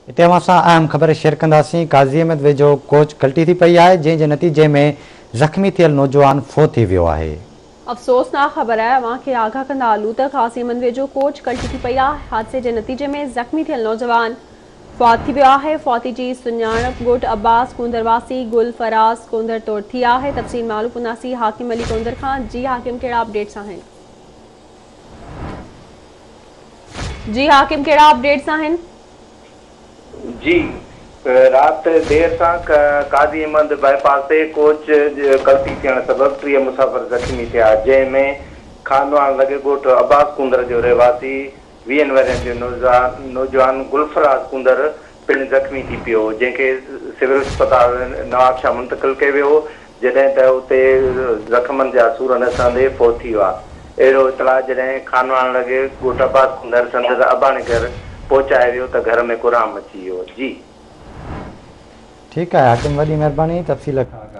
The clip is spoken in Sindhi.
هتي اوهان سان اهم خبر شيئر ڪنداسين، قاضي احمد ويجهو ڪوچ ڪلٽي ٿي پئي آهي، جنهن جي نتيجي ۾ زخمي ٿيل نوجوان فوت ٿي ويو آهي. افسوسناڪ خبر آهي، اوهان کي آگاهه ڪندا هلون ته قاضي احمد ويجهو ڪوچ ڪلٽي ٿي پئي آهي، حادثي جي نتيجي ۾ زخمي ٿيل نوجوان فوت ٿي ويو آهي، فوتي جي سڃاڻپ ڳوٺ عباس ڪونڌر واسي گل فراز ڪونڌر طور ٿي آهي، تفصيل معلوم ڪنداسين حاڪم علي ڪونڌر کان، جي حاڪم ڪهڙا اپڊيٽس آهن. جي حاڪم ڪهڙا اپڊيٽس آهن؟ جي رات دير سان قاضي احمد باء پاس تي ڪوچ ڪلٽي ٿيڻ سبب 30 مسافر زخمي ٿيا جنهن ۾ خانواهڻ لڳ ڳوٺ عباس ڪونڌر جو رهواسي 20 ورهين جو نوجوان گلفراز ڪونڌر پڻ زخمي ٿي پيو جنهن کي سول اسپتال نوابشاهه منتقل ڪيو ويو جڏهن ته اتي زخمن جا سور نه سهندي فوت ٿي ويو. اهڙو اطلاع جڏهن خانواهڻ لڳ ڳوٺ عباس ڪونڌر سندس اباڻي گهر پهچايو ويو ته گهر ۾ ڪهرام مچي ويو. جي. ٺيڪ آهي حاڪم وڏي مهرباني تفصيل کان.